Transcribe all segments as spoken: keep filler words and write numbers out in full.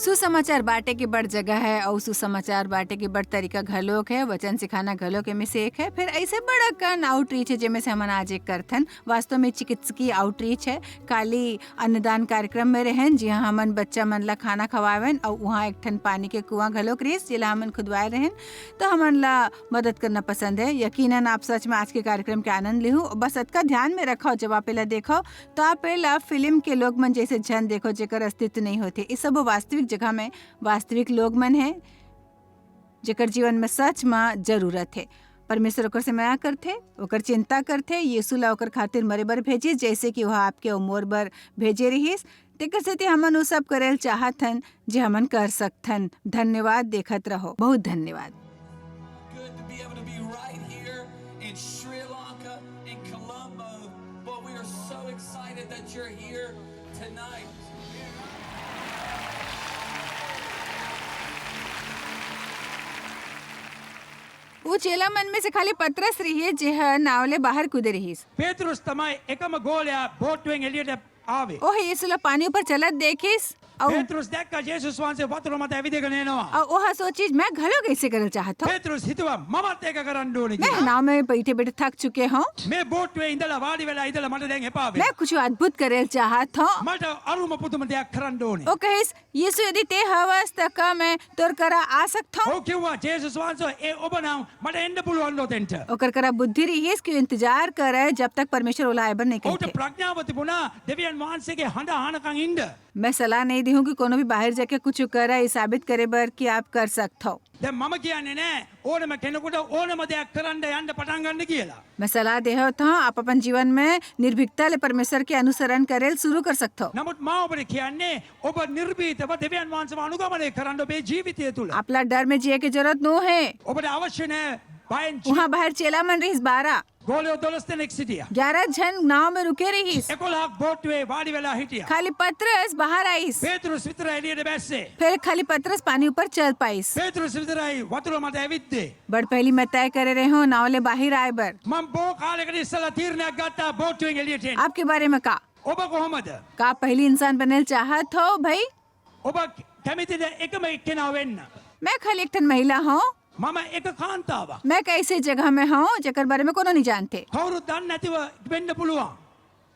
सुसमाचार बांटे के बड़ जगह है और सुसमाचार बांटे के बड़ तरीका घलोक है। वचन सिखाना घलोक एमे से एक है। फिर ऐसे बड़ा कन आउटरीच है, जेमे से हमन आज एक करथन। वास्तव में चिकित्सकीय आउटरीच है। काली अन्नदान कार्यक्रम में रहन, जिहां हमन बच्चा मन ला खाना खवावन और वहां एक ठन पानी के कुआं घलोक रहिस, जेला हमन खुदवाए रहन। तो हमन ला मदद करना पसंद है। यकीनन आप सच में आज के कार्यक्रम के आनंद लेहू। बस अतका ध्यान में रखो, जब आप एला देखो, तो आप एला फिल्म के लोग मन जैसे झन देखो, जेकर अस्तित्व नहीं होते। ये सब वास्तविक जगह में वास्तविक लोग मन है, जेकर जीवन में सच में जरूरत है। परमेश्वर ओकर से मया करथे, ओकर चिंता करथे। यीशु ला ओकर खातिर मरे बर भेजिस, जैसे कि वह आपके और मोर बर भेजे रहिस। तेकर सेती हमन उ सब करेल चाहत हन, जे हमन कर सकथन। धन्यवाद, देखत रहो। बहुत धन्यवाद। Good to be able to be right here in Sri Lanka, in Colombo, but we are so excited that you're here tonight. वो चेला मन में से खाली पतरस रहिए, जेह नाव ले बाहर कूदे रहिस। पेतरुस तमाय एकम गोल्या बोटुएं एलियट आवे। ओह यीशु ला पानी ऊपर चलत देखिस, अउ पेतरुस देखा यीशु स्वान से वतुर मत एविदे गनेनवा। अउ ओह सोचिस, "मैं घलो कइसे करल चाहत हूँ?" पेतरुस हितवा ममत एक करन डोनी। "मैं नाव में बैठे बैठे थक चुके हूँ। मैं बोटुएं इंदला वाड़ी वेला इंदला मत देंगे पावे। मैं कुछ अद्भुत करल चाहत हूँ।" मत अरुम पुतुम दे करन डोनी। ओ कहिस, "यीशु, यदि ते हवस, त का मैं तोर करा आ सकथव?" ओ क्यों हुआ? यीशु स्वान सो ए ओबनाव मत एंड पुलवान दो तेंट। ओकर करा बुद्धि रहिस कि इंतजार करे, जब तक परमेश्वर ओला आए बर नहीं ओ तो कहथे। प्रज्ञावती पुना देवियन वान से के हंडा हान कांग इंड। मैं सलाह नहीं देहूं कि कोनो भी बाहर जाके कुछ करा, ये साबित करे बर कि आप कर सकथव। ते मम किया ने ने, ओने में केने कोटा, ओने में दे करन दे अंड पटांगन कियला। मैं सलाह देहत हूँ, आप अपन जीवन में निर्भीकता ले परमेश्वर के अनुसरण करेल शुरू कर सकथव। नमुत माओ बरे किया ने, ओब निर्भीक, ओब देवियन वान से अनुगमन करन दो बे जीवित ये तुला। आपला डर में जिए के जरूरत नो है। ओब अवश्य ने, बायन जी- वहाँ बाहर चेला मन रहिस बारह। गोले ओ दोलस्ते नेक सिटिया। ग्यारह झन नाव में रुके रहिस। एकोला बोटुएं वाड़ी वेला हिटिया। खाली पतरस बाहर आइस। पेतरुस वितरा एलियट बैसे। फिर खाली पतरस पानी ऊपर चल पाइस। पेतरुस वितरा आई वतुर मत एविदे। बड़ पहली मैं तय करे रहे हूँ नाव ले बाहर आए बर। मम बो काले करी सला तीर ने गता बोटुएं एलियट। आपके बारे में का? ओब कोहमद। का पहली इंसान बनेल चाहत हो भाई? ओब कमिति दे एकम एक्केना वेन। मैं खाली एक ठन महिला हूँ। मम एक कांतावा। मैं कैसे जगह में हूँ, जेकर बारे में कोनो नहीं जानते। कौरु दन नतिव बेंड पुलुआ।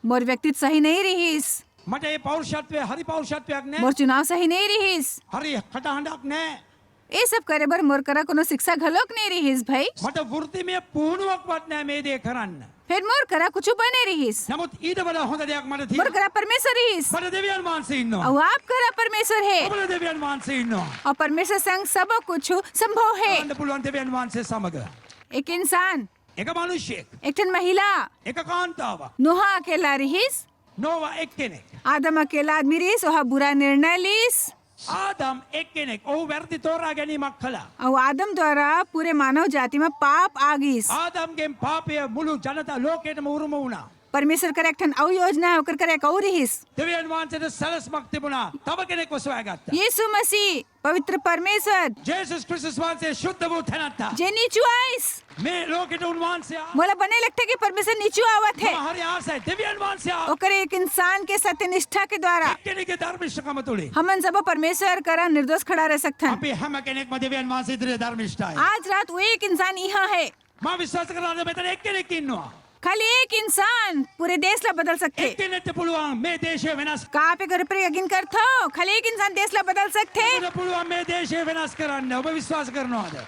मोर व्यक्तित्व सही नहीं रहिस। मटे पौरुषत्व, हरि पौरुषत्व ने। मोर चुनाव सही नहीं रहिस। हरि खटाहंडक ने। ये सब करे बर मोर करा कोनो शिक्षा घलोक नहीं रहिस भाई। मटे वृत्ति में पूर्ण वक बात ने मैं दे करन। फिर मोर करा कुछ बने रहिस। नमुत ईद बड़ा होता दे मटे थी। मोर करा परमेश्वर रहिस। बड़े देवी हनुमान से इन्नो। अउ आप करा परमेश्वर है। बड़े देवी हनुमान से इन्नो। और परमेश्वर संग सब कुछ संभव है। आनंद पुलवान देवी हनुमान से समग। एक इंसान। एक मनुष्य। एक ठन महिला। एक कांतावा। नोहा अकेला रहिस। नोवा एक्केने। आदम अकेला आदमी रहिस, ओहा बुरा निर्णय लीस। आदम एक्केने, ओ व्यर्थ तोरा गनी मक्खला। अउ आदम द्वारा पूरे मानव जाति में पाप आ गईस। आदम के पाप ये मुलु जनता लोकेट में उरुम उना। परमेश्वर कर एक ठन अउ योजना है, ओकर कर एक अउ रहिस। देवी हनुमान से तो सरस मक्ति बुना, तब के ने को स्वागत। यीशु मसीह पवित्र परमेश्वर। Jesus Christ मान से शुद्ध वो थनता। जे नीचू आइस। मैं लोग के उनवान से आ। मोला बने लगथे कि परमेश्वर नीचू आवत हे। हर यार से देवी हनुमान से आ। ओकर एक इंसान के सत्यनिष्ठा के द्वारा। एक के धर्म इष्ट का मतुली। हमन सब परमेश्वर करा निर्दोष खड़ा रह सकथन। अभी हम के एक देवी हनुमान से इधर धर्म इष्ट है। आज रात वो एक इंसान यहाँ है। मां विश्वास करना तो बेहतर एक के किन्नो। खाली एक इंसान पूरे देश ला बदल सकथे। एक के नेते पुलवांग, मैं देश है विनाश। का आप एकर पर यकीन करथो? खाली एक इंसान देश ला बदल सकथे। नेते पुलवांग, मैं देश है विनाश करन, वो विश्वास करनो आदर।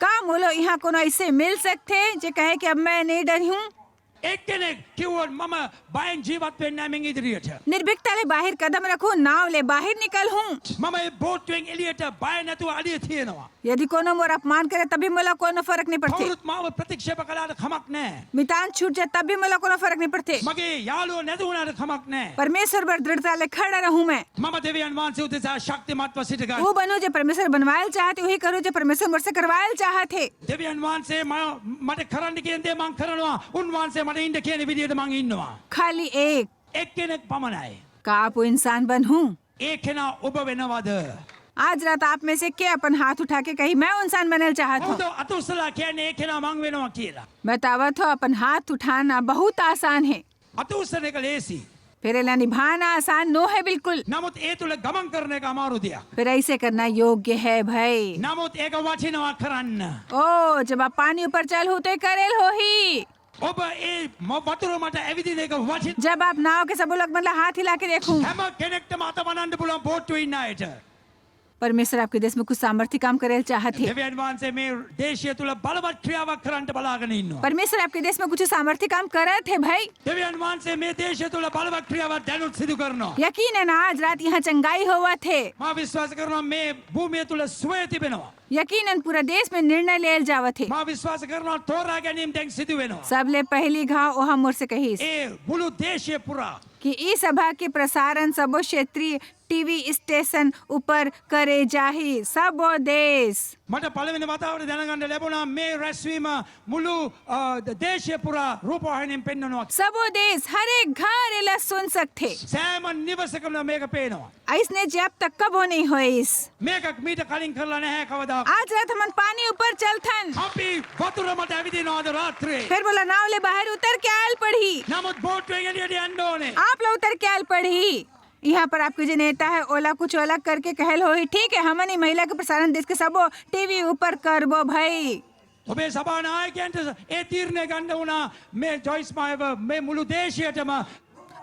का मोला इहाँ कोनो ऐसे मिल सकथे, जे कहे कि अब मैं नहीं डरहूँ? एक के ने कि वो मम बायन जीवत पे ना मिंगी दरियत है। निर्भीकता ले बाहर कदम रखूँ, नाव ले बाहर निकलहूँ। मम ये बोट ट्वेंग एलियट बायन तू आलियत ही नवा। यदि कोनो मोर अपमान करे, तभी मोला कोनो फरक नहीं पड़थे। पौरुत माव प्रतीक्षा बकला खमक ने। मितान छूट जाए, तब भी मोला कोनो फरक नहीं पड़थे। मगे यालो नदुना खमक ने। परमेश्वर बर दृढ़ता ले खड़ा रहूं मैं। मम देवी हनुमान से उते सा शक्ति महत्व सिद्ध कर। वो बनूं जे परमेश्वर बनवायल चाहत हे, वही करूं जे परमेश्वर मोर से करवायल चाहत हे। देवी हनुमान से म-, मटे खरंड के अंदे मांग खरणवा, उनवान से मटे इंड के विधि मांग इनवा। खाली एक। एक के ने पमन आए। का आप वो इंसान बनहूं? एक है ना उब वेनवाद। आज रात आप में से के अपन हाथ उठा के कही, "मैं वो इंसान बनल चाहत हूँ"? तो अतुसला क्या ने एक है ना मांग वेनवा किएला। बतावत हो, अपन हाथ उठाना बहुत आसान है। अतुसने का लेसी। फिर एला निभाना आसान नो है बिल्कुल। නමුත් ඒ තුල ගමන් කරන එක අමාරු දෙයක්. फिर ऐसे करना योग्य है भाई। නමුත් ඒක වටිනවා කරන්න. ओ, जब आप पानी ऊपर चल हो तो करेल हो ही। ඔබ ඒ ම- වතුර මට ඇවිදින එක වටින. जब आप नाव के सबो लोग मतलब हाथ हिला के देखूं। හැම කෙනෙක්ටම අත වනන්න පුළුවන් බෝට්ටුවේ ඉන්න අයට. परमेश्वर आपके देश में कुछ सामर्थ्य काम करेल चाहत है। දෙවියන් වහන්සේ මේ දේශය තුල බලවත් ක්‍රියාවක් කරන්න බලාගෙන ඉන්නවා. परमेश्वर आपके देश में कुछ सामर्थ्य काम करत है भाई। දෙවියන් වහන්සේ මේ දේශය තුල බලවත් ක්‍රියාවක් දැනුත් සිදු කරනවා. यकीनन आज रात यहाँ चंगाई होवत है। මා විශ්වාස කරනවා මේ භූමිය තුල සුවය තිබෙනවා. यकीनन पूरा देश में निर्णय लेल जावत है। මා විශ්වාස කරනවා තෝරා ගැනීම දැන් සිදු වෙනවා. सबले पहली घाव ओहा मोर से कहिस ඒ මුළු දේශය පුරා कि ई सभा के प्रसारण सबो क्षेत्रीय टीवी स्टेशन ऊपर करे जाही। सबो देश, මට පළවෙනි වතාවට දැනගන්න ලැබුණා මේ රැස්වීම මුළු අ, ද- දේශය පුරා රූපවාහිනියෙන් පෙන්වනවා. सबो देश, हर एक घर एला सुन सकथे। සෑම නිවසකම මේක පේනවා. ऐसने जे अब तक कबो नहीं होइस। මේක මීට කලින් කරලා නැහැ කවදා. आज रात हमन पानी ऊपर चलथन। අපි වතුර මත ඇවිදිනවා අද රාත්‍රියේ. फिर बोला नाव ले बाहर उतर के आयल पड़ही। නමුත් බෝට්ටුවෙන් එළියට යන්න ඕනේ. आप ला उतर के आयल पड़ही। यहाँ पर आपके जो नेता है ओला कुछ अलग करके कहल होही, ठीक है, हमन ही महिला के प्रसारण देश के सबो टीवी ऊपर करबो भाई। ඔබේ සභා නායකයන්ට ඒ තීරණය ගන්න වුණා මේ ජොයිස් මායව මේ මුළු දේශයටම.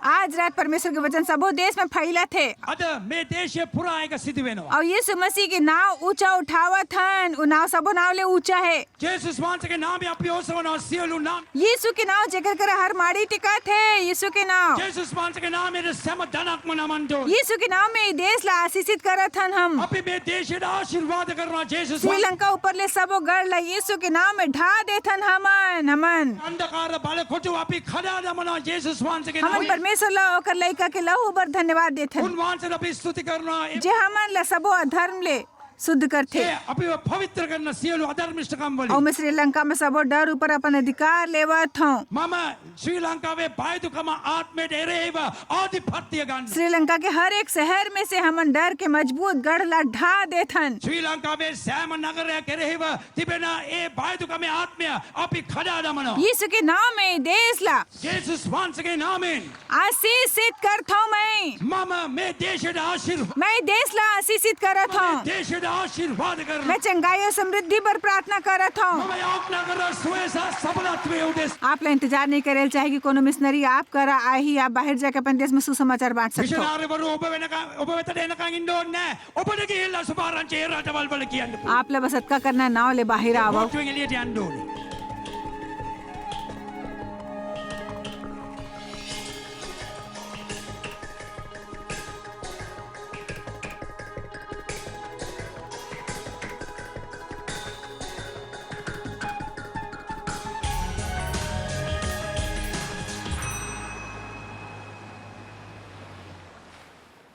आज रात परमेश्वर के वचन सबो देश में फैलत है। අද මේ දේශය පුරා එක සිදු වෙනවා. और यीशु मसीह के नाव ऊंचा उठावत हन। वो नाव सबो नाव ले ऊंचा है। ජේසුස් වහන්සේගේ නාමය අපි ඔසවනවා සියලු නාම. यीशु के नाव जेकर कर हर माड़ी टिकत है। यीशु के नाव, ජේසුස් වහන්සේගේ නාමයට සෑම දණක්ම නමන්න ඕනේ. यीशु के नाव में ये देश ला आशीषित करत हन हम। අපි මේ දේශයට ආශිර්වාද කරනවා ජේසුස් වහන්සේ. श्रीलंका ऊपर ले सबो गढ़ ला यीशु के नाव में ढा देथन हमन। हमन අන්ධකාර බලකොටු අපි කඩා දමනවා ජේසුස් වහන්සේගේ हमन නාමයෙන්. परमेश्वर ला ओकर लइका के लहू बर धन्यवाद देथन, උන්වහන්සේට අපි ස්තුති කරනවා. ඒ- जे हमन ला सबो अधर्म ले शुद्ध करथे। ඒ අපිව පවිත්‍ර කරන සියලු අධර්මිෂ්ඨකම් වලින්. और मैं श्रीलंका में सबो डर ऊपर अपन अधिकार लेवत हूँ। මම ශ්‍රී ලංකාවේ බයදුකම ආත්මයට එරෙහිව ආධිපත්‍ය ගන්න. श्रीलंका के हर एक शहर में से हमन डर के मजबूत गढ़ ला ढा देथन। ශ්‍රී ලංකාවේ සෑම නගරයක් එරෙහිව තිබෙන ඒ බයදුකමේ ආත්මය අපි කඩා දමනවා. यीशु के नाम में देश ला ජේසුස් වහන්සේගේ නාමයෙන් आशीषित करत हूँ मैं। මම මේ දේශයට ආශිර්වාද मैं देश ला आशीषित करत हूँ। දේශයට ආශිර්වාද කරනවා. मैं चंगाई और समृद्धि पर प्रार्थना करत हूँ। මම යාඥා කරනවා සුවය සහ සබලත්වයේ උදෙස්. आप ला इंतजार नहीं करेल चाहे कि कोनो मिशनरी आप करा आही, आप बाहर जाके अपन देश में सुसमाचार बांट सकते हो। මිෂනාරිවරු ඔබ වෙනකන් ඔබ වෙතට එනකන් ඉන්න ඕනේ නැහැ. ඔබට ගිහිල්ලා සුභාරංචේ රටවල් වල කියන්න පුළුවන්. आप ला बस अतका करना है, नाव ले बाहर आवो। බෝට්ටුවෙන් එළියට යන්න ඕනේ.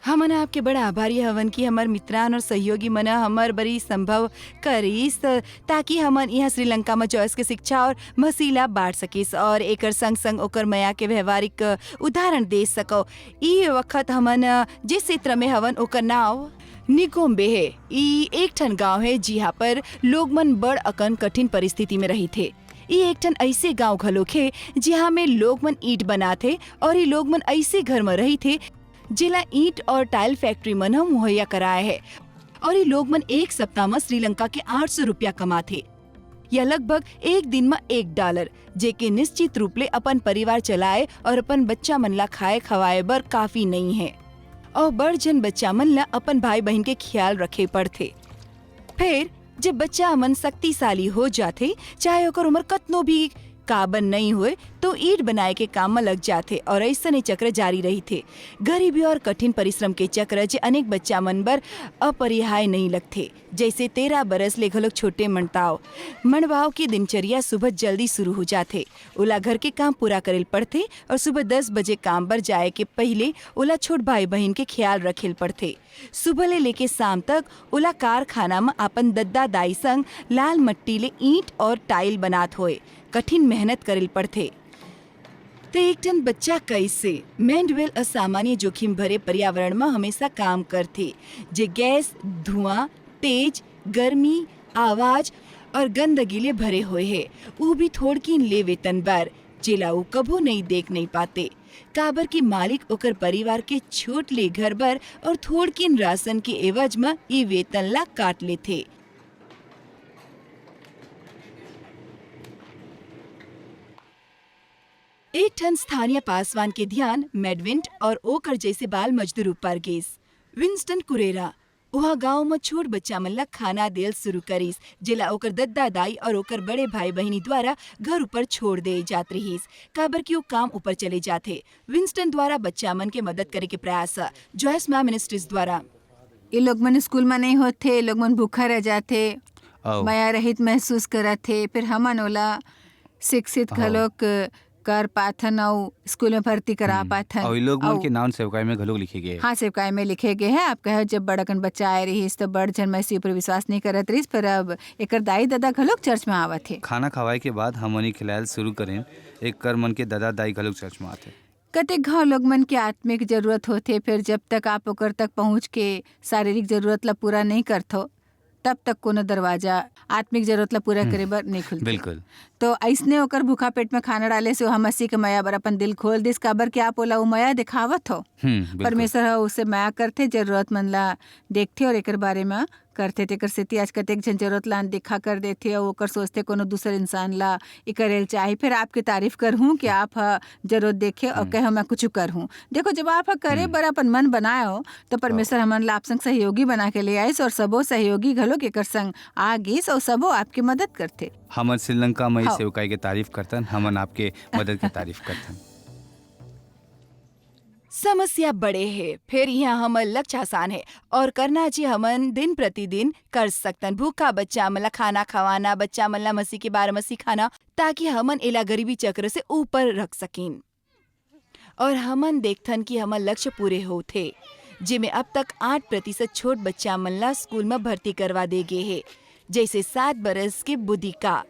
हमन आपके बड़ा आभारी हवन कि हमर मित्रान और सहयोगी मन ह हमर बरी संभव करिस, ताकि हमन इहाँ श्रीलंका म जॉयस के शिक्षा और मसीह ला बांट सकिस और एकर संग-संग ओकर मया के व्यवहारिक उदाहरण दे सकव। ई वखत हमन जे क्षेत्र में हवन, ओकर नाव निगोम्बे हे। ई एक ठन गांव हे, जिहां पर लोग मन बड़ अकन कठिन परिस्थिति में रहिथे। ई एक ठन अइसे गांव घलोक हे, जिहां में लोग मन ईंट बनाथे और ई लोग मन अइसे घर म रहिथे, जेला ईंट और टाइल फैक्ट्री मन ह मुहैया कराए हे। और ई लोग मन एक सप्ताह म श्रीलंका के आठ सौ रुपया कमाथे, या लगभग एक दिन म एक डॉलर, जेके निश्चित रूप ले अपन परिवार चलाए और अपन बच्चा मन ला खाए खवाए बर काफी नइ हे। और बड़ झन बच्चा मन ला अपन भाई बहिन के ख्याल रखे पड़थे। फेर जब बच्चा मन शक्तिशाली हो जाथे, चाहे ओकर उमर कतनो भी काबन नइ होय, तो ईंट बनाए के काम म लग जाथे और अइसने चक्र जारी रहिथे। गरीबी और कठिन परिश्रम के चक्र, जे अनेक बच्चा मन बर अपरिहार्य नइ लगथे। जइसे तेरह बरस ले घलोक छोटे मंडताव, मंडवाव के दिनचर्या सुबह जल्दी शुरू हो जाथे। ओला घर के काम पूरा करेल पड़थे और सुबह दस बजे काम बर जाए के पहिले ओला छोट भाई बहिन के ख्याल रखेल पड़थे। सुबह ले लेके शाम तक ओला कारखाना म अपन दद्दा दाई संग लाल मट्टी ले ईंट और टाइल बनात होए कठिन मेहनत करेल पड़थे। त एक ठन बच्चा कइसे मैंडवेल असामान्य जोखिम भरे पर्यावरण म हमेशा काम करथे, जे गैस, धुआं, तेज, गर्मी, आवाज और गंदगी ले भरे होए हे, ऊ भी थोड़किन ले वेतन बर। जेला वो कभू नइ देख नइ पाते, काबर कि मालिक ओकर परिवार के छोट ले घर बर और थोड़किन राशन के एवज म ई वेतन ला काट लेथे। एक ठन स्थानीय पासवान के ध्यान मेडविंट और ओकर जैसे बाल मजदूर ऊपर गिस। विंस्टन कुरेरा, ओहा गांव म छोट बच्चा मन ला खाना देल शुरू करिस, जेला ओकर दद्दा दाई और ओकर बड़े भाई बहिनी द्वारा घर ऊपर छोड़ दे जात रिहिस, काबर कि वो काम ऊपर चले जाथे। विंस्टन द्वारा बच्चा मन के मदद करे के प्रयास ह, जॉयस मां मिनिस्ट्रीज द्वारा। ये लोग मन स्कूल में नहीं होते, ये लोग मन भूखा रह जाते, आओ। मया रहित महसूस करत थे, फिर हमन ओला शिक्षित आओ। घलोक कर पाथन अउ स्कूल में भर्ती करा हम्म। पाथन। अउ ये लोग मन अउ के नाम सेवकाई में घलोक लिखे गए। हाँ, सेवकाई में लिखे गए हैं। आप कहे जब बड़ अकन बच्चा आए रहिस तो बड़ झन मैं ऊपर विश्वास नहीं करत रहिस, पर अब एकर दाई ददा घलोक चर्च में आवत हे। खाना खवाए के बाद हमन ई खिलायल शुरू करेन, एकर मन के ददा दाई घलोक चर्च में आथे। कतेक घाव लोग मन के आत्मिक जरूरत होथे, फिर जब तक आप ओकर तक पहुंच के शारीरिक जरूरत ला पूरा नहीं करथो, तब तक कोनो दरवाजा आत्मिक जरूरत ला पूरा हम्म, करे बर नहीं खुलथे। बिल्कुल। तो अइसने ओकर भूखा पेट में खाना डाले से ओहा मसीह के मया बर अपन दिल खोल दिस, काबर कि आप ओला वो मया दिखावत हो। हम्म, बिल्कुल। परमेश्वर ह उसे मया करथे, जरूरत मन ला देखथे और एकर बारे में करथे। तेकर सेती आज कतेक झन जरूरत ला अनदेखा कर देथे और ओकर सोचथे कोनो दूसर इंसान ला ई करे ल चाही। फिर आपके तारीफ करहूँ कि आप ह जरूरत देखे और हम्म। कहे मैं कुछ करहूँ। देखो, जब आप ह करे हम्म। बर अपन मन बनाए हो, तो परमेश्वर हमन ला आप संग सहयोगी बना के ले आइस और सबो सहयोगी घलो के एकर संग आ गिस और सबो आपके मदद करथे। हमन श्रीलंका में इस हाँ। सेवकाई के तारीफ करथन, हमन आपके मदद के तारीफ करथन। समस्या बड़े हे, फेर इहाँ हमर लक्ष्य आसान हे और करना जी हमन दिन प्रतिदिन कर सकथन। भूखा बच्चा मन ला खाना खवाना, बच्चा मन ला मसीह के बारे में सिखाना, ताकि हमन एला गरीबी चक्र से ऊपर रख सकिन। और हमन देखथन कि हमर लक्ष्य पूरे होथे, जेमे अब तक आठ प्रतिशत छोट बच्चा मन ला स्कूल में भर्ती करवा दे गे हे, जैसे सात बरस के बुदिका।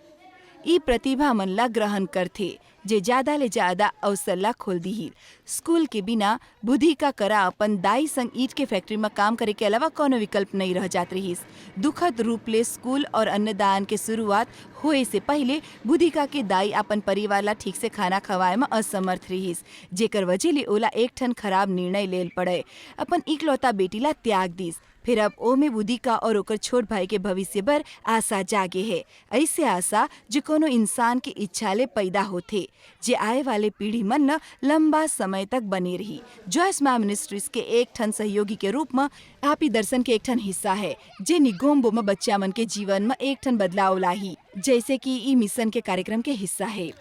ई प्रतिभा मन ला ग्रहण करथे, जे ज्यादा ले ज्यादा अवसर ला खोल दिही। स्कूल के बिना बुधिका करा अपन दाई संग ईंट के फैक्ट्री म काम करे के अलावा कोनो विकल्प नइ रह जात रिहिस। दुखद रूप ले स्कूल और अन्नदान के शुरुआत होए से पहिले बुधिका के दाई अपन परिवार ला ठीक से खाना खवाए म असमर्थ रिहिस, जेकर वजह ले ओला एक ठन खराब निर्णय लेल पड़े, अपन इकलौता बेटी ला त्याग दिस। फिर अब ओमे बुधिका और ओकर छोट भाई के भविष्य बर आशा जागे हे। अइसे आशा, जे कोनो इंसान के इच्छा ले पैदा होथे, जे आए वाले पीढ़ी मन ल लंबा समय तक बने रही। जॉयस मां मिनिस्ट्रीज के एक ठन सहयोगी के रूप म आप ई दर्शन के एक ठन हिस्सा हे, जे निगोम्बो म बच्चा मन के जीवन म एक ठन बदलाव लाही, जैसे कि ई मिशन के कार्यक्रम के हिस्सा हे।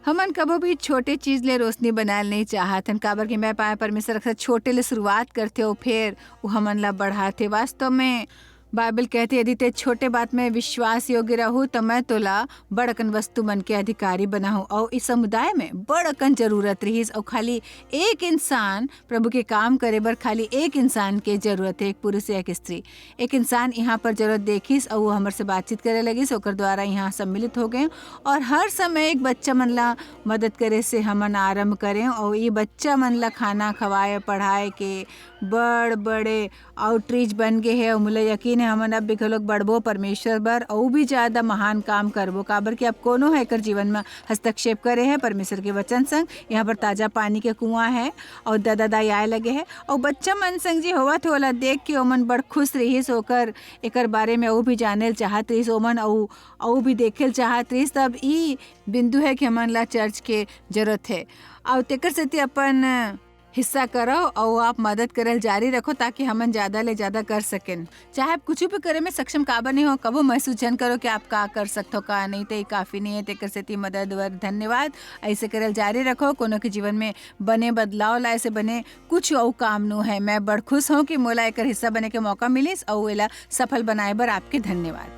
हमन कभो भी छोटे चीज ले रोशनी बनायल नहीं चाहत हन, काबर कि मैं पाए परमेश्वर अक्सर छोटे ले शुरुआत करथे अउ फेर वो हमन ला बढ़ाथे। वास्तव में बाइबल कहथे, "यदि ते छोटे बात में विश्वास योग्य रहू, त मैं तोला बड़ अकन वस्तु मन के अधिकारी बनाहूं।" अउ इस समुदाय में बड़ अकन जरूरत रहिस, अउ खाली एक इंसान, प्रभु के काम करे बर खाली एक इंसान के जरूरत हे, एक पुरुष या एक स्त्री। एक इंसान यहाँ पर जरूरत देखिस अउ वो हमर से बातचीत करे लगिस, ओकर द्वारा यहाँ सम्मिलित हो गए। और हर समय एक बच्चा मन ला मदद करे से हमन आरंभ करें, और ये बच्चा मन ला खाना खवाए, पढ़ाए के बड़ बड़े आउटरीच बन गे हे। और मुला यकीन है, हमन अब भी घलोक बढ़बो परमेश्वर बर, अउ भी ज्यादा महान काम करबो, काबर कि अब कोनो है एकर जीवन में हस्तक्षेप करे है परमेश्वर के वचन संग। यहाँ पर ताजा पानी के कुआं है और दादा दाई आए लगे है और बच्चा मन संग जे होवत हे, ओला देख के ओमन बड़ खुश रहिस। ओकर एकर बारे में अउ भी जाने ल चाहत रहिस ओमन, अउ अउ भी देखे ल चाहत रहिस। तब ई बिंदु है कि हमन ला चर्च के जरूरत है, और तेकर सेती अपन हिस्सा करो और आप मदद करल जारी रखो, ताकि हमन ज्यादा ले ज्यादा कर सकें। चाहे आप कुछ भी करे में सक्षम काबर नहीं हो, कबो महसूस झन करो कि आप का कर सकते हो, का नहीं, तो ये काफी नहीं है। तेकर सेती मदद बर धन्यवाद। ऐसे करल जारी रखो, कोनो के जीवन में बने बदलाव लाए से बने कुछ अउ काम नो है। मैं बड़ खुश हूँ कि मोला एकर हिस्सा बने के मौका मिलिस अउ एला सफल बनाए बर आपके धन्यवाद।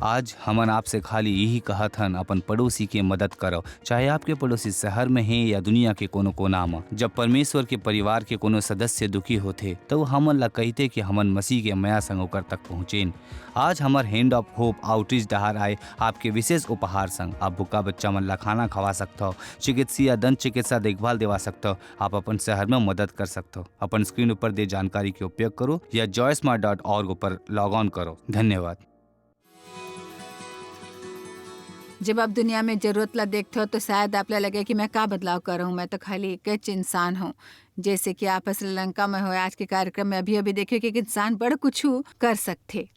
आज हमन आपसे खाली यही कहत हन, अपन पड़ोसी के मदद करव, चाहे आपके पड़ोसी शहर में हे या दुनिया के कोनो कोना म। जब परमेश्वर के परिवार के कोनो सदस्य दुखी होथे, त वो हमन ला कहिथे कि हमन मसीह के मया संग ओकर तक पहुँचेन। आज हमर Hand of Hope outreach डहार आए आपके विशेष उपहार संग। आप भूखा बच्चा मन ला खाना खवा सकथव, चिकित्सीय दंत चिकित्सा देखभाल देवा सकथव, आप अपन शहर में मदद कर सकथव। अपन स्क्रीन ऊपर दे जानकारी के उपयोग करो या joysmart dot org ऊपर log on करो। धन्यवाद। जब आप दुनिया में जरूरत ला देखते हो, तो शायद आप ला लगे कि मैं का बदलाव कर रहूं, मैं तो खाली एक इंसान हूं। जैसे कि आप श्रीलंका में हो, आज के कार्यक्रम में अभी-अभी देखियो कि एक इंसान बड़ कुछु कर सकथे।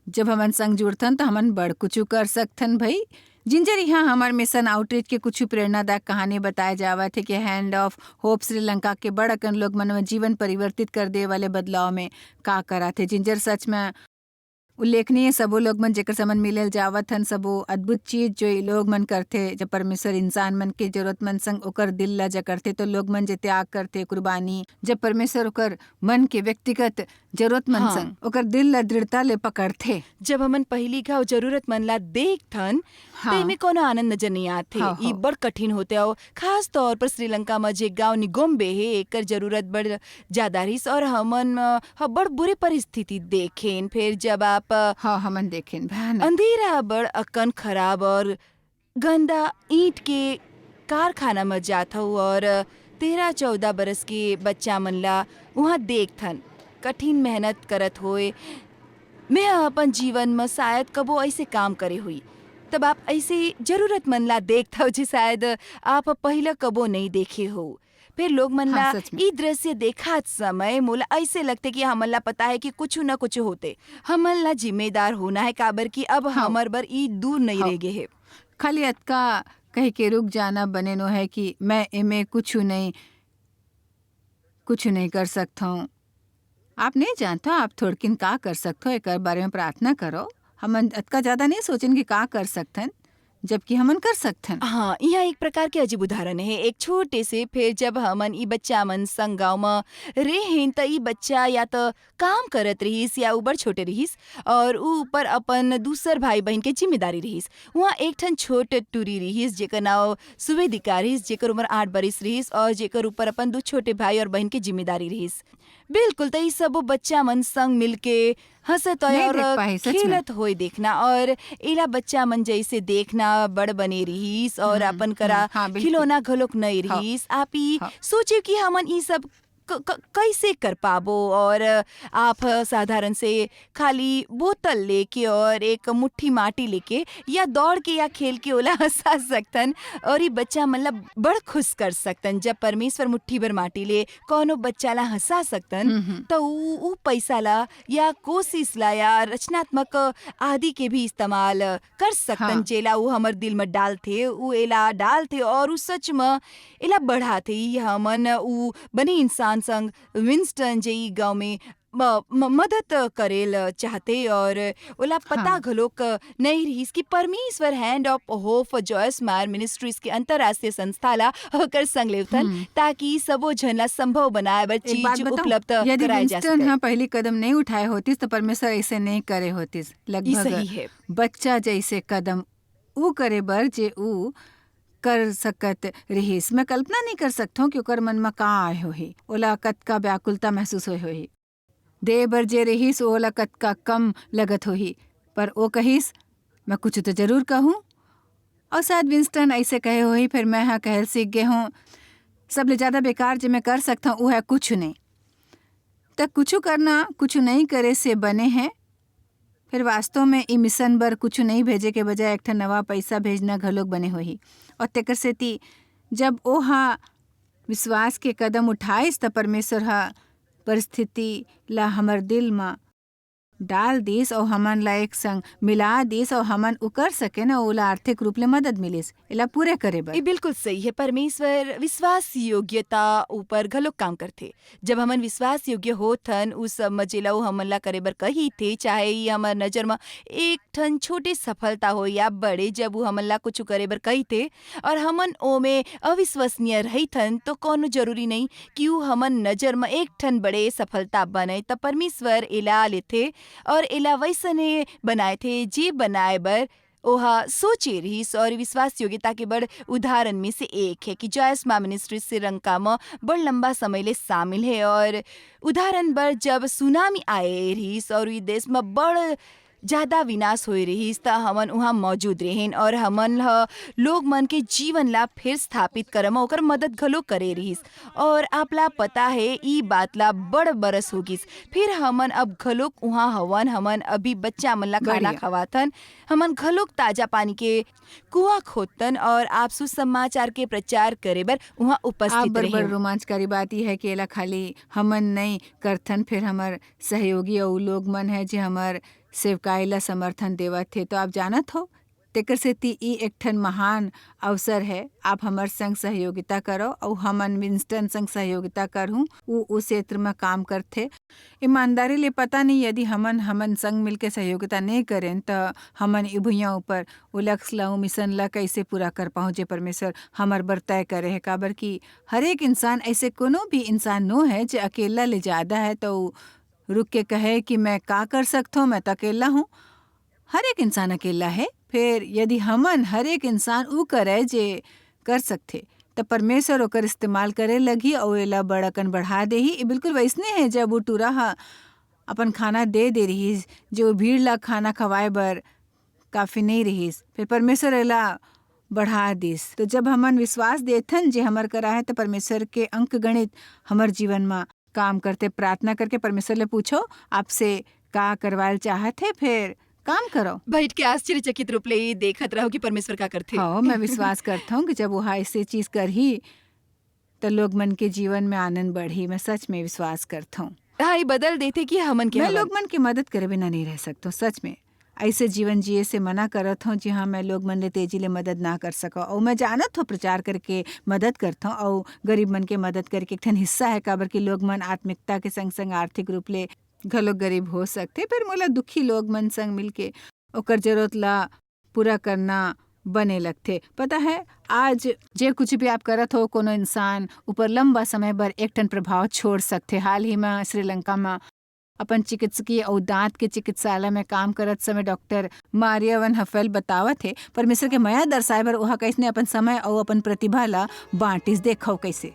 जब हमन संग जुड़थन, तो हमन बड़ कुछु कर सकथन भई। जिंजर इहाँ हमर मिशन आउटरीच के कुछु प्रेरणादायक कहानी बताए जावत हे कि Hand of Hope श्रीलंका के बड़ अकन लोग मन में जीवन परिवर्तित कर दे वाले बदलाव में का करत हे। जिंजर सच में उल्लेखनीय सबो लोग मन, जेकर से हमन मिले ल जावत हन, सबो अद्भुत चीज जो ये लोग मन करथे। जब परमेश्वर इंसान मन के जरूरत मन संग ओकर दिल ला जकड़थे, तो लोग मन जे त्याग करथे, कुर्बानी, जब परमेश्वर ओकर मन के व्यक्तिगत जरूरत मन हाँ। संग ओकर दिल ला दृढ़ता ले पकड़थे। जब हमन पहिली घाव जरूरत मन ला देखथन, हाँ। त एमे कोनो आनंद नजर नहीं आथे। हाँ, ई हाँ। बड़ कठिन होथे, अउ खास तौर पर श्रीलंका म जे गांव निगोम्बे हे, एकर जरूरत बड़ ज्यादा रहिस, और हमन, अ, ह बड़ बुरे परिस्थिति देखेन। फिर जब आप, अ, हाँ, हमन देखेन, भयानक। अंधेरा बड़ अकन खराब और गंदा ईंट के कारखाना म जात हव और तेरह चौदह बरस के बच्चा मन ला उहाँ देखथन, कठिन मेहनत करत होए। मैं ह अपन जीवन म शायद कबो ऐसे काम करे हुई। तब आप ऐसे जरूरत मन ला देखथव, जे शायद आप पहिला कबो नहीं देखे हो। फिर लोग मन हाँ, ला सच में। ई दृश्य देखात समय मोला ऐसे लगथे कि हमन ला पता हे कि कुछु न कुछु होथे। हमन ला जिम्मेदार होना हे, काबर कि अब हाँ। हमर बर ई दूर नहीं हाँ। रह गे हे। खाली अतका कह के रुक जाना बने नो हे कि मैं एमे कुछु नहीं, कुछु नहीं कर सकथंव। आप नहीं जानथव, आप थोड़किन का कर सकथव, एकर बारे में प्रार्थना करो। हमन अतका ज्यादा नहीं सोचेन कि का कर सकथन, जबकि हमन कर सकथन। हाँ, इहाँ एक प्रकार के अजीब उदाहरण हे। एक छोटे से, फिर जब हमन ई बच्चा मन संग गाँव म रेहेन, त ई बच्चा या त काम करत रहिस या ऊ बड़ छोटे रहिस, और ऊ ऊपर अपन दूसर भाई बहिन के जिम्मेदारी रहिस। उहाँ एक ठन छोट टूरी रहिस, जेकर नाव सुवेदिका रहिस, जेकर उमर आठ बरिस रहिस, और जेकर ऊपर अपन दू छोटे भाई और बहिन के जिम्मेदारी रहिस। बिल्कुल, त ई सबो बच्चा मन संग मिलके हंसत होए नहीं और देख पाही, सच में। खेलत होए देखना, और एला बच्चा मन जैसे देखना बड़ बने रहिस, और हम्म, अपन करा हम्म, हाँ, बिल्कुल। खिलौना घलोक नहीं हाँ। रहिस। आप ई हाँ। सोचे कि हमन ई सब क-, क-, कैसे कर पाबो, और आप साधारण से खाली बोतल लेके और एक मुट्ठी माटी लेके या दौड़ के या खेल के ओला हंसा सकथन, और ई बच्चा मन ला बड़ खुश कर सकथन। जब परमेश्वर मुट्ठी भर माटी ले कोनो बच्चा ला हंसा सकथन, हम्म, हम्म। त ऊ, ऊ पैसा ला या कोशिश ला या रचनात्मक आदि के भी इस्तेमाल कर सकथन, हाँ। जेला ऊ हमर दिल म डालथे, ऊ एला डालथे, और ऊ सच म एला बढ़ाथे। ई हमन ऊ बने इंसान संग विंस्टन जे ई गाँव में म-, म-, मदद करे ल चाहथे, और ओला पता हाँ। घलोक नहीं रहिस कि परमेश्वर Hand of Hope Joysmart Ministries के अंतर्राष्ट्रीय संस्था ला ओकर संग लेवथन, हम्म। ताकि सबो झन ला संभव बनाए बर एक बात चीज बताऊं? उपलब्ध यदि कराए जा विंस्टन सके। ह पहली कदम नहीं उठाए होतिस, तो परमेश्वर ऐसे नहीं करे होतिस। ई लगभग सही है। बच्चा जैसे कदम ऊ करे बर जे ऊ कर सकत रिहिस। मैं कल्पना नहीं कर सकथों कि ओकर मन म का आए होही, ओला कतका व्याकुलता महसूस होए होही। दे बर जे रिहिस, ओला कतका कम लगत होही, पर ओ कहिस, "मैं कुछ तो जरूर कहूँ।" और शायद विंस्टन ऐसे कहे होही, फिर मैं ह कहल सीख गे हूँ, "सबले ज्यादा बेकार जे मैं कर सकथों, वो है कुछ नहीं।" त कुछ करना, कुछ नहीं करे से बने है। फिर वास्तव में ई मिशन बर कुछ नहीं भेजे के बजाय एक ठन नवा पैसा भेजना घलोक बने होही। और तेकर सेती जब ओहा विश्वास के कदम उठाइस, त परमेश्वर ह परिस्थिति ला हमर दिल म डाल दिस और हमन ला एक संग मिला दिस और हमन उ कर सके न, ओला आर्थिक रूप ले मदद मिलिस एला पूरे करे बर। ये बिल्कुल सही है। परमेश्वर विश्वास योग्यता ऊपर घलोक काम करथे। जब हमन विश्वास योग्य होथन, उस सब म जेला वो हमन ला करे बर कही थे, चाहे ये हमर नजर म एक ठन छोटे सफलता हो या बड़े, जब वो हमन ला कुछ करे बर कही थे और हमन ओमे अविश्वसनीय रहिथन, तो कोनो जरूरी नहीं कि वो हमन नजर म एक ठन बड़े सफलता बने। त परमेश्वर एला लेथे और एला वैसने बनाए थे, जे बनाए बर ओहा सोचे रहिस। और विश्वास योग्यता के बड़ उदाहरण में से एक है कि जॉयस माँ मिनिस्ट्री श्रीलंका म बड़ लंबा समय ले शामिल है। और उदाहरण बर, जब सुनामी आए रहिस और ये देश म बड़ ज्यादा विनाश होए रहिस, त हमन उहाँ मौजूद रहेन और हमन ह लोग मन के जीवन ला फिर स्थापित करे म ओकर मदद घलो करे रहिस। और आपला पता है, ई बात ला बड़ बरस हो गिस। फिर हमन अब घलोक उहाँ हवन, हमन अभी बच्चा मन ला खाना बढ़िया। खवाथन, हमन घलोक ताजा पानी के कुआं खोदतन और आप सुसमाचार के प्रचार करे बर उहाँ आप उपस्थित बर बड़ रहेन। रोमांचकारी बात ई है कि एला खाली हमन नई करथन, फिर हमर सहयोगी अउ लोग मन है जे हमर सेवकाई ला समर्थन देवत हे। तो आप जानत हो, तेकर सेती ई एक ठन महान अवसर है। आप हमर संग सहयोगिता करो अउ हमन विंस्टन संग सहयोगिता करहूँ। उ, उ क्षेत्र म काम करथे। ईमानदारी ले पता नहीं, यदि हमन, हमन संग मिलके सहयोगिता नहीं करें, त हमन ई भुइयां ऊपर उ लक्ष्य ला, उ मिशन ला कैसे पूरा कर पाऊँ, जे परमेश्वर हमर बर तय करे है? काबर कि हर एक इंसान, ऐसे कोनो भी इंसान नो है जे अकेला ले ज्यादा है, तो उ रुक के कहे कि मैं का कर सकथों, मैं तो अकेला हूँ। हर एक इंसान अकेला है। फिर यदि हमन हर एक इंसान उ करे जे कर सकथे, त परमेश्वर ओकर इस्तेमाल करे लगही अउ एला बड़ अकन बढ़ा देही। ये बिल्कुल वैसने है, जब वो टूरा ह अपन खाना दे दे रहिस, जो भीड़ ला खाना खवाए बर काफी नहीं रहिस, फिर परमेश्वर एला बढ़ा दिस। तो जब हमन विश्वास देथन जे हमर करा है, तो परमेश्वर के अंक गणित हमर जीवन म काम करथे। प्रार्थना करके परमेश्वर ले पूछो, आपसे का करवायल चाहत हे, फिर काम करो। बैठ के आश्चर्यचकित रूप ले ये देखत रहो कि परमेश्वर का करथे। हाँ, मैं विश्वास करता हूँ कि जब वो ऐसे चीज करही, तो लोग मन के जीवन में आनंद बढ़ी। मैं सच में विश्वास करता हूँ। हाँ, ये बदल देथे कि हमन के मैं हवन। लोग मन के मदद करे बिना नहीं रह सकता हूँ, सच में। ऐसे जीवन जिए से मना करत हूँ जी। हाँ, मैं लोग मन ले तेजी ले मदद ना कर सकूँ, और मैं जानत हूँ प्रचार करके मदद करता हूँ, और गरीब मन के मदद करके एक ठन हिस्सा है, काबर कि लोग मन आत्मिकता के संग संग आर्थिक रूप ले घलो गरीब हो सकथे, पर मोला दुखी लोग मन संग मिलके ओकर जरूरत ला पूरा करना बने लगथे। पता है, आज जे कुछ भी आप करत हो, कोनो इंसान ऊपर लंबा समय बर एक ठन प्रभाव छोड़ सकथे। हाल ही में श्रीलंका में अपन चिकित्सकीय अउ दांत के चिकित्सालय में काम करत समय डॉक्टर मारिया वन हफेल बतावत हे, परमेश्वर के मया दर्शाए बर ओहा कइसने अपन समय अउ अपन प्रतिभा ला बांटिस। देखव कइसे।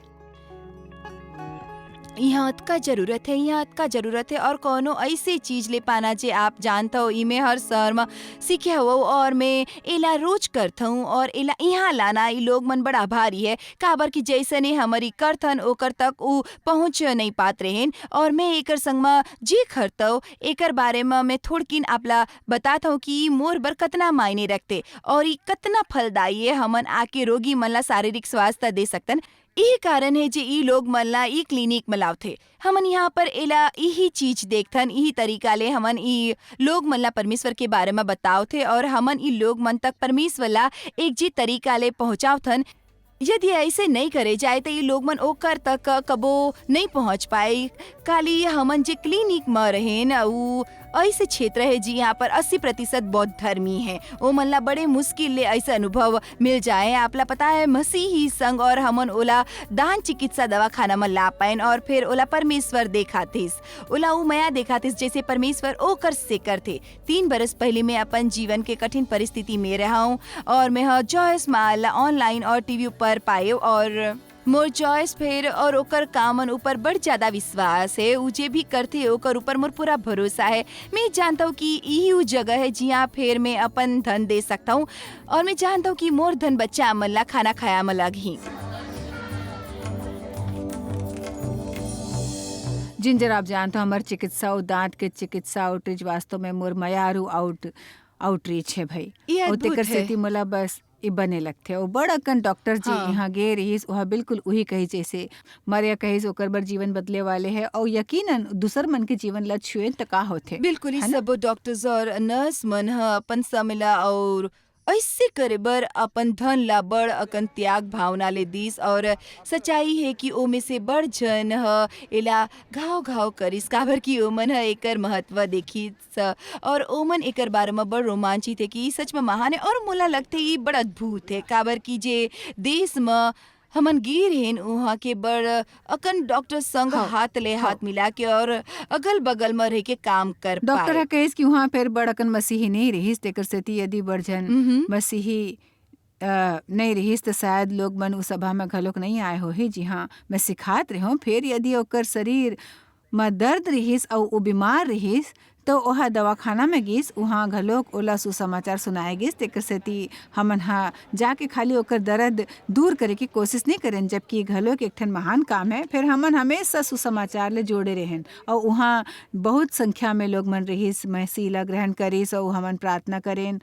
यहाँ अतका जरूरत है, यहाँ अतका जरूरत है, और कोनो ऐसे चीज ले पाना जे आप जानत हो, इमे हर शहर में सीखे हवो, और मैं एला रोज करत हूँ, और एला यहाँ लाना ई लोग मन बड़ा आभारी है, काबर कि जैसने हमरी करथन ओकर तक उ पहुँच नहीं पात रहेन, और मैं एकर संग में जे करत हूँ एकर बारे में मैं थोड़किन आपला बतात हूँ कि ई मोर बर कतना मायने रखते और ई कतना फलदायी है। हमन आके रोगी मन ला शारीरिक स्वास्थ्य दे सकतन। यही कारण है जे ई लोग मन ला ई क्लिनिक में लावथे। हमन यहाँ पर एला यही चीज देखथन, यही तरीका ले हमन ई लोग मन ला परमेश्वर के बारे में बतावथे और हमन ई लोग मन तक परमेश्वर ला एक जी तरीका ले पहुँचावथन। यदि ऐसे नहीं करे जाए, तो ई लोग मन ओकर तक कबो नहीं पहुँच पाए। काली हमन जे क्लिनिक में रहेन, उ ऐसे क्षेत्र है जी, यहाँ पर अस्सी प्रतिशत बौद्ध धर्मी है। ओ मन ला बड़े मुश्किल ले ऐसे अनुभव मिल जाए। आपला पता है, मसीही संग और हमन ओला दान चिकित्सा दवाखाना में ला पाएन और फिर ओला परमेश्वर देखातिस, ओला उ मया देखातिस, जैसे परमेश्वर ओकर से करथे। तीन बरस पहले मैं अपन जीवन के कठिन परिस्थिति में रहा हूँ और मैं ह जॉयस माल ऑनलाइन और टीवी ऊपर पाए और मोर जॉयस फेर और ओकर कामन ऊपर बड़ ज्यादा विश्वास है। उ जे भी करथे, ओकर ऊपर मोर पूरा भरोसा है। मैं जानता हूँ कि यही उ जगह है, जिहाँ फेर मैं अपन धन दे सकता हूँ, और मैं जानता हूँ कि मोर धन बच्चा मन ला खाना खाया में लगही। जिंजर, आप जानते हो, हमार चिकित्सा और दांत के चिकित्सा आउटरीच वास्तव में मोर मयारू आउट, आउटरीच है भाई। ये और अद्भुत तेकर है। सेती मोला बस ई बने लगथे। और बड़ अकन डॉक्टर जी हाँ। यहाँ गे रहिस, वह बिल्कुल उही कही जैसे मरिया कहिस, ओकर बर जीवन बदले वाले है। और यकीनन दूसर मन के जीवन ला छुए त का होथे, बिल्कुल, ई है ना? सब डॉक्टर्स और नर्स मन ह अपन समय ला और ऐसे करे बर अपन धन ला बड़ अकन त्याग भावना ले दीस। और सच्चाई है कि ओमे से बड़ झन ह एला घाव घाव करिस, काबर कि ओमन ह एकर महत्व देखिस और ओमन एकर बारे म बड़ रोमांचित है कि ई सच म महान है। और मोला लगथे, ई बड़ अद्भुत है, काबर कि जे देश म हमन गे रहेन उहाँ के बड़ अकन डॉक्टर संग हाँ, हाथ ले हाँ। हाथ मिला के और अगल बगल म रह के काम कर डॉक्टर पाए। ह कहिस कि उहाँ फेर बड़ अकन मसीही नहीं रहिस, तेकर सेती यदि बड़ झन मसीही अ, नहीं रहिस त शायद लोग मन उ सभा में घलोक नहीं आए होही, जिहाँ मैं सिखात रहों। फेर यदि ओकर शरीर म दर्द रिहिस अउ ओ बीमार रिहिस, तो ओहा दवाखाना में गिस, उहाँ घलोक ओला सुसमाचार सुनाए गिस। तेकर सेती हमन ह जाके खाली ओकर दर्द दूर करे के कोशिश नहीं करेन, जबकि ये घलोक एक ठन महान काम है। फिर हमन हमेशा सुसमाचार ले जोड़े रहेन अउ उहाँ बहुत संख्या में लोग मन रिहिस, मसीह ला ग्रहण करिस अउ हमन प्रार्थना करेन।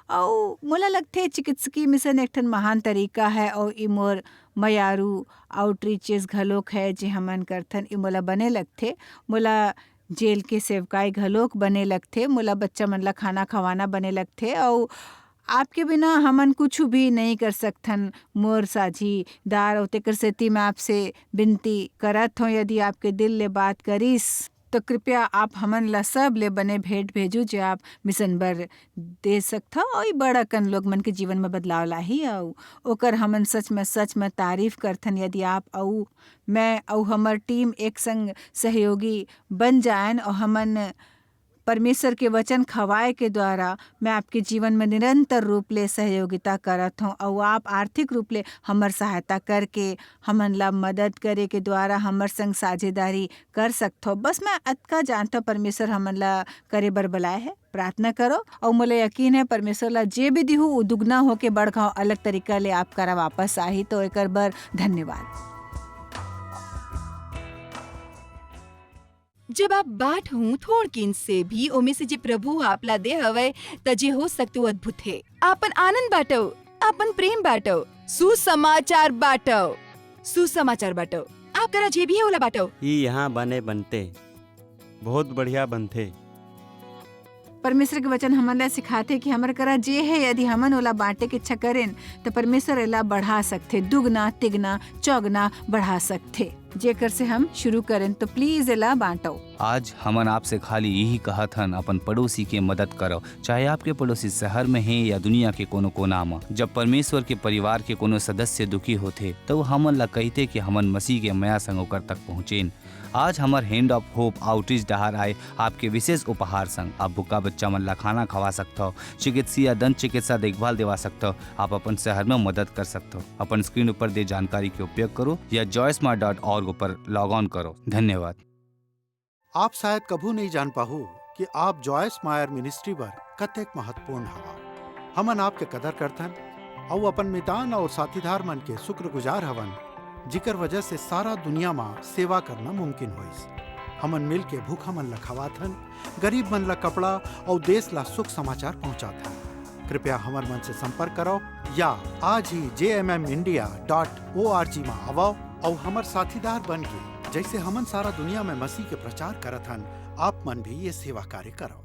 अउ मोला लगथे चिकित्सकीय मिशन एक ठन महान तरीका है अउ ई मोर मयारू आउटरीचेस घलोक है जे हमन करथन, ई मोला बने लगथे। मोला जेल के सेवकाई घलोक बने लगथे, मोला बच्चा मन ला खाना खवाना बने लगथे, अउ आपके बिना हमन कुछु भी नहीं कर सकथन। मोर साझीदार, अउ तेकर सेती मैं आपसे बिनती करत हौं, यदि आपके दिल ले बात करिस, तो कृपया आप हमन ला सब ले बने भेंट भेजू, जे आप मिशन बर दे सकथव, अउ ई बड़ अकन लोग मन के जीवन में बदलाव लाही, अउ ओकर हमन सच में, सच में तारीफ करथन। यदि आप अउ मैं अउ हमर टीम एक संग सहयोगी बन जाएन अउ हमन परमेश्वर के वचन खवाए के द्वारा मैं आपके जीवन में निरंतर रूप ले सहयोगिता करत हौं, अउ आप आर्थिक रूप ले हमर सहायता करके हमन ला मदद करे के द्वारा हमर संग साझेदारी कर सकथव। बस मैं अतका जानथव, परमेश्वर हमन ला करे बर बलाए है। प्रार्थना करो, अउ मोला यकीन है परमेश्वर ला जे भी दिहू, उ दुगना होके बड़का अलग तरीका ले आप करा वापस आही, तो एकर बर धन्यवाद। जब आप बांटहू थोड़किन से भी ओमे से जे प्रभु आपला दे हवय, त जे हो सकते वो अद्भुत हे। आपन आनंद बांटो, आपन प्रेम बांटो, सुसमाचार बांटो, सुसमाचार बांटो। आप करा जे भी है ओला बांटो। ई यहाँ बने बनते, बहुत बढ़िया बनथे। परमेश्वर के वचन हमन ला सिखाथे कि हमर करा जे है, यदि हमन ओला बांटे के इच्छा करेन, त परमेश्वर एला बढ़ा सकथे, दुगना, तिगना, चौगना बढ़ा सकथे। जेकर से हम शुरू करेन, तो प्लीज एला बांटो। आज हमन आपसे खाली यही कहत हन, अपन पड़ोसी के मदद करो, चाहे आपके पड़ोसी शहर में हे या दुनिया के कोनो कोना म। जब परमेश्वर के परिवार के कोनो सदस्य दुखी होथे, त वो हमन ला कहिथे कि हमन मसीह के मया संग ओकर तक पहुँचेन। आज हमर Hand of Hope outreach डहार आए आपके विशेष उपहार संग। आप भूखा बच्चा मन ला खाना खवा सकथव, चिकित्सीय या दंत चिकित्सा देखभाल देवा सकथव, आप अपन शहर में मदद कर सकथव। अपन स्क्रीन ऊपर दे जानकारी के उपयोग करो या joysmart dot org ऊपर log on करो। धन्यवाद। आप शायद कभू नहीं जान पाहू कि आप जॉयस मायर मिनिस्ट्री बर कतेक महत्वपूर्ण हवा। हमन आपके कदर करथन अउ अपन मितान अउ साथीदार मन के शुक्रगुजार हवन, जिकर वजह से सारा दुनिया म सेवा करना मुमकिन होइस। हमन मिल के भूखा मन ला खवाथन, गरीब मन ला कपड़ा अउ देश ला सुख समाचार पहुंचाथन। कृपया हमर मन से संपर्क करो या आज ही J M M India dot O R G म आवव अउ हमर साथीदार बन के, जैसे हमन सारा दुनिया में मसीह के प्रचार करत हन, आप मन भी ये सेवा कार्य करो।